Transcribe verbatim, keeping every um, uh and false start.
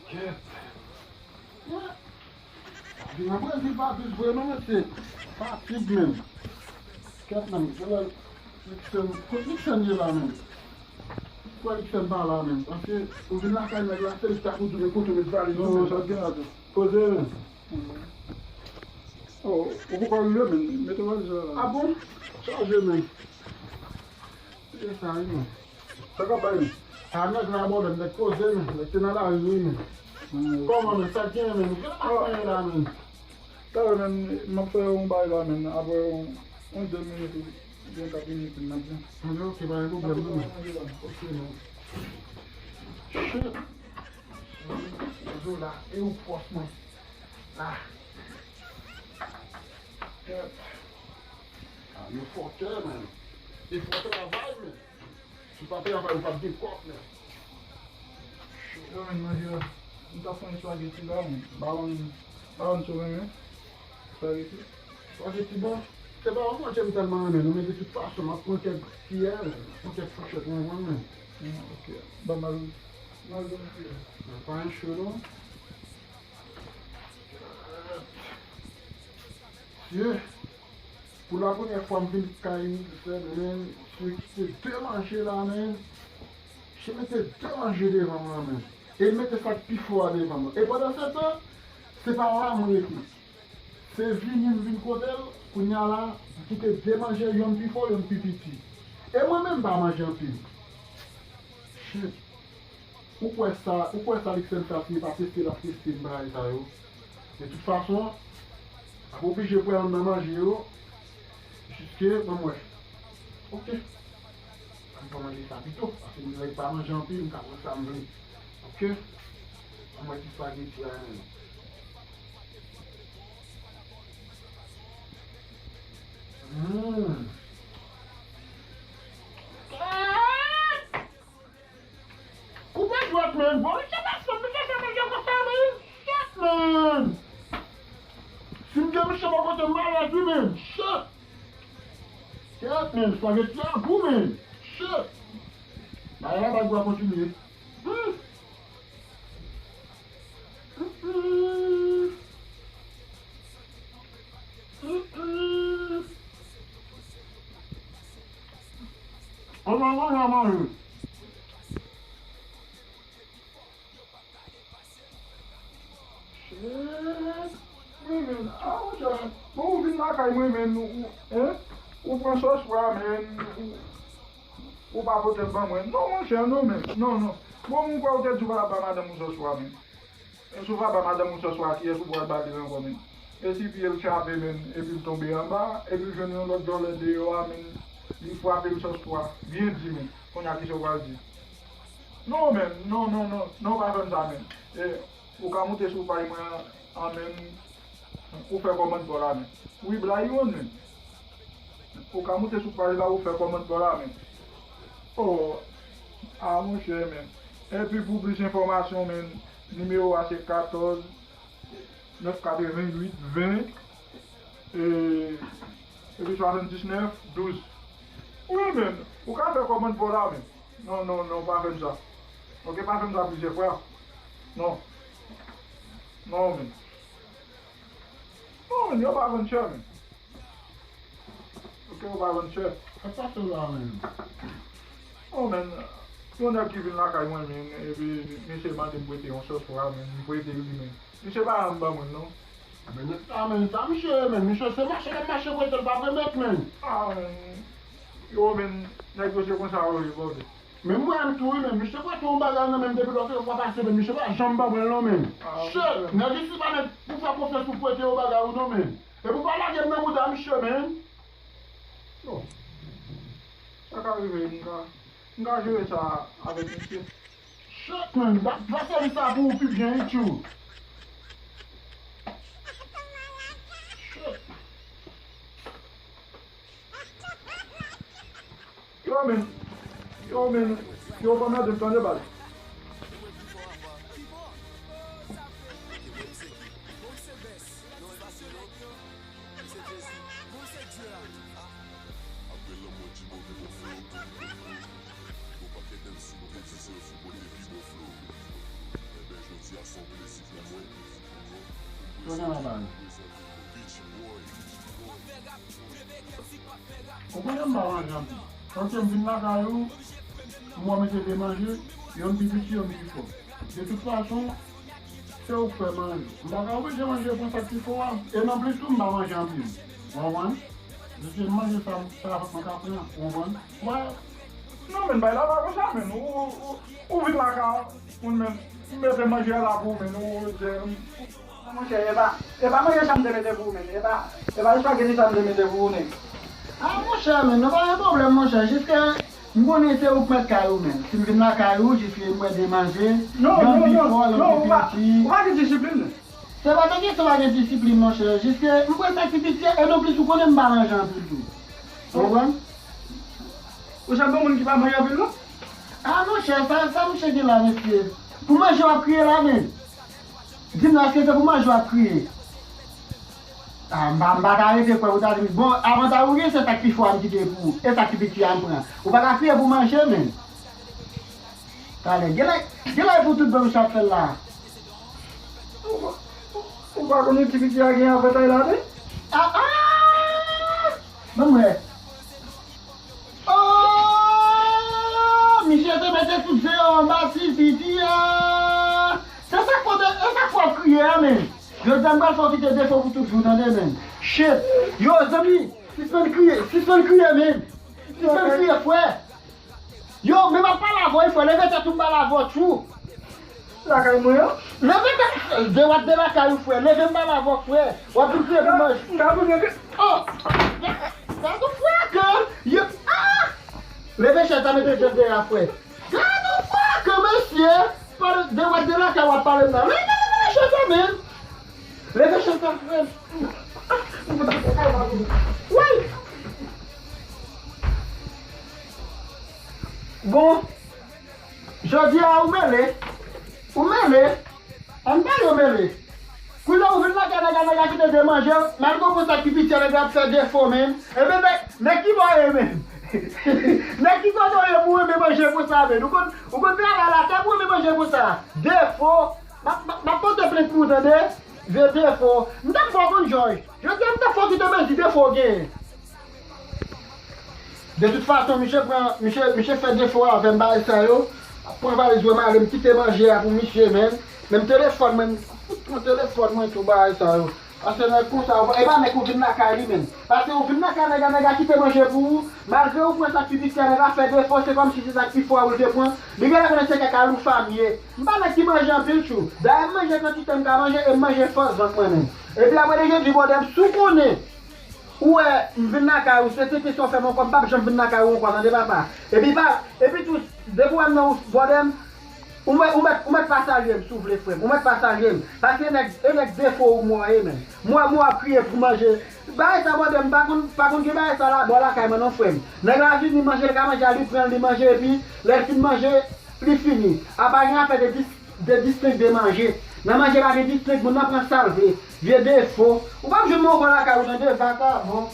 Kèt. Vin nan Brezil pa plis vre non, mesye. Fatig menm. Kèt menm, se lè Liksen, kot Liksen ye la menm? Kwè Liksen pa la menm. Paske ou vin lakay nèg la, se li ki ta pou di men kote w met valiz ou. Non, sa gen la tou. Poze menm. Oh, ou poko rive menm. Mete valiz la la. Ah bon? Chaje menm. Se sa wi menm. Sa k ap bay menm? A nèg la bò menm, nèg koze menm, nèg te nan lari wi menm. Kòman menm, sa k genyen menm? Ki l ap fè la menm? Talè menm, m ap fè yon bay la menm, apre yon, yon de minit ou byen kat minit m ap vin. Anben oke, pa gen pwoblèm non menm. Oke menm. Shit. Zola, e ou pwòch mwen? Ah. Kèt. Ah, yo fòkè menm. E fò travay menm. Si w pa travay, ou p ap gen kòb, men. Yo, men, manje a. M t ap pran espageti la, men. Baron, Baron sou renmen espageti. Espageti bon. Se pa yon manje m tèlman renmen, non, men de tout fason, m ap pran kèk kiyè, men. M ap pran kèk fouchèt, mwen, mwen, men. Hmm, ok. Ban m al, ban m al jwenn kiyè. Mwen pa yon cho, non. Dye. Pou la premyè fwa m vin kay Wilfred, men, misye kite de manje la, men. Misye mete de manje devan m la, men. E l mete sa k pi fò a devan m. E pandan se tan, se pa la m rete. Se vini m vin kote l, kounye a la, m kite de manje, yonn pi fò, yonn pi piti. E mwen menm m pa manje anpil. Shit. Ou kwè sa, ou kwè sa Liksen fè a, si li pa teste, l ap teste m bagay sa yo. De tout fason, m ap oblije pran youn nan manje yo, jiske, ban m wè. Ok. Ann pran manje sa pito, paske m nèg pa manje anpil, m ka pran sa m vle. Ok. Ban m wè ti espageti a menm. Hmm. Ou pa jwèt, men. Bon, misye pa sanm, misye fè manje konsa, men. Shit, men. Si m gen misye bò kote m malad, wi, men. Shit. Kèt, men. Espageti a gou, men. Shit. Bagay la pa gou a kontinye. Hmm. Hmm, hmm. Hmm, hmm. Ann al manje, ann manje. Shit. Wi, men, ah, monchè, bon, ou vin lakay mwen, men, ou, ou, hein? Ou pran sòs pwa, men, ou, ou pa pote l ban mwen. Non, monchè, non, men, non, non. Bon, mwen kwè ou te di ou pa t ap ba madanm ou sòs pwa, men. E si w pa ba madanm ou sòs pwa, kiyès ou pral ba li ankò, men? E si pye l chape, men, epi l tonbe anba, epi l jwenn yon lòt djòlè deyò a, men, li frape l sòs pwa, byen di, men, kounye a kisa w pral di? Non, men, non, non, non, non, pa fè m sa, men. E, ou ka moute sou paj mwen an, an, men, ou fè kòmantè pa w la, men. Wi, Blayon, men. Ou ka moute sou paj la, ou fè kòmantè pa w la, men. Oh, ah, monchè, men. Epi pou plis enfòmasyon, men, nimewo a se katòz nèf katrevenn uit ven, e, epi swasanndiznèf douz. Wi, men, ou ka fè kòmantè pa w la, men. Non, non, non, pa fè m sa. Ok, pa fè m sa plizyè fwa. Non. Non, men. Non, men, yo pa vann chè, men. Ok, yo pa vann chè. Sa k pase w la, men? Oh, men, yon nèg ki vin lakay mwen, men, epi misye mande m prete yon sòs pwa, men, m prete li, men. Misye pa janm ban mwen, non. Men nèg sa, men, sa misye ye, men. Misye se mache l ap mache prete l, pa vre, mèt, men. Ah, men. Yo, men, nèg yo se konsa yo ye, bòbè. Men mwen menm tou, wi, men misye prete yon bagay nan men m depi lòt fwa pase, men misye pa janm ban mwen l non, men. Ah, shit, nèg isi pa nèg pou fè konfyans pou prete yo bagay ou non, men. Epi w pa lage m nan bouda misye, men. Non. Sa ka rive, m ka, m ka jere sa avèk misye. Shit, man, va, va sèvi sa pou ou pi byen, wi, tchou. Shit. Yo, men. Yo, men. Yo, pa mèt m tande baz. Apre lanmò di move bon flow, bon pakèt M C move di se yo sou pote pi bon flow. Enben, jodi a se yon Ou konnen m pa manje anpil. Paske m vin lakay ou, m wè mete de manje, youn pi piti, youn pi fò. De tout fason, se ou k fè manje. M pa ka oblije manje pran sa k pi fò a. E nan plis tou, m pa manje anpil. Ou konprann? Jis se manje sa, sa mwen ka pran, ou konprann? Wè. Non, men bay la pa konsa, men. Ou, ou, ou, ou vin lakay ou, men. M mete manje a la pou ou, men. Ou, ou, Monchè, e pa, e pa manje sa m te mete pou ou, men. E pa, e pa espageti sa m te mete pou ou, nèg. Ah, monchè, men, nou pa gen pwoblèm, monchè. Jiske m konnen se ou k mèt kay ou, men. Si m vin lakay ou, jiske m wè de manje, non, non, non, non, ou pa, ou pa gen disiplin, non. Se pa de kesyon pa gen disiplin, monchè. Jiske m pran sa ki piti a, e non plis ou konnen m pa manje anpil tou. Ou konprann? Ou janm yon moun ki pa manje anpil, non? Ah, monchè, sa, sa mouche gen la, mesye. Pou manje w ap kriye la, men. Di m nan, èske se pou manje w ap kriye? Ah, m pa, m pa ka rete kwè ou ta di m, bon, avantay ou gen, se sa k pi fò a m kite pou ou, e sa k pi piti a m pran. Ou pa ka kriye pou manje, men. Talè, genlè, genlè pou tout bon sa ap fè l la. Ou pa, ou pa konnen ti piti a gen avantay la, men? Ah, ah! Ban m wè. Oh! Misye te mete tout zen yo anba ti piti a. Se sa k fè, e sa k fè w ap kriye a, men. Jodi a m pral fè w kite defo pou toujou, tande, men. Shit! Yo, zanmi, sispann kriye, sispann kriye, men. Sispann kriye, frè. Yo, men m ap pale avè w, frè. Leve tèt ou, m pale avè w, tchou. Lakay mwen an? Leve tèt, de w ap de lakay ou, frè. Leve m pale avè w, frè. W ap vin kriye pou manje. M ka vin rete. Oh! Gad yon frè ke, yo, ah! Leve chèz la, mete jèn dèyè a, frè. Gad yon frè ke, mesye. Pale de w ap de lakay, w ap pale m nan. Leve, leve, leve chèz la, men. Leve chèz la, frè. Woy! Bon, jodi a ou mele. Ou mele. Ann pale ou mele. Kounye a ou vin lakay nèg la, nèg la kite de manje, malgre ou pran sa ki piti a, nèg la ap fè defo, men. Ebyen, nèg, nèg ki bò ye, men. Nèg ki kote w ye pou w renmen manje konsa, men. Ou konn, ou konn travay lakay pou w renmen manje konsa. Defo. M ap, m ap, m ap pote plent pou ou, tande. Vye defo. M t ap fè w konn jòj. Jodi a m t ap fè w kite mezi defo w genyen. De tout fason, misye pran, misye, misye fè defo avè m bagay sa yo. Pran valiz mwen, m ale, m kite manje a pou misye, men. Menm telefòn mwen, m fout pran telefòn mwen tou bagay sa yo. Paske nèg konsa, e pa nèg ou vin lakay li menm. Paske ou vin lakay nèg la, nèg la kite manje pou ou. Malgre ou pran sa k pi piti a, nèg la fè defo, se kòmsi se sa k pi fò a ou l te pran. Li genlè konnen se kèk aloufam ye. M pa nèg ki manje anpil tjou. Dayè m manje kantite m ka manje e m manje fòs vant mwen menm. Epi apre de jodi, bwòdè m, si w konnen ou wè m vin lakay ou, se te kesyon fè m ankò, m p ap janm vin lakay ou ankò, tande papa. Epi pa, epi tou, depi w wè m nan ou, bwòdè m, ou mèt, ou mèt, ou mèt pa salye m, si w vle, frè m. Ou mèt pa salye m. Paske e nèg, e nèg defo ou m wè w ye, menm. M wè, m wè w ap kriye pou manje. Bagay sa, bwòdè m, pa konn, pa konn gen bagay sa la, bò lakay mwen non, frè m. Nèg la vini, manje l ka manje a, li pran l, li manje, epi lè l fin manje, li fini. Apa gen afè de dis-, de distenk de manje. Nan manje pa gen distenk, moun nan pran sa l vle. Vye defo. Ou p ap jwenn mwen ankò lakay ou tande, vakabon.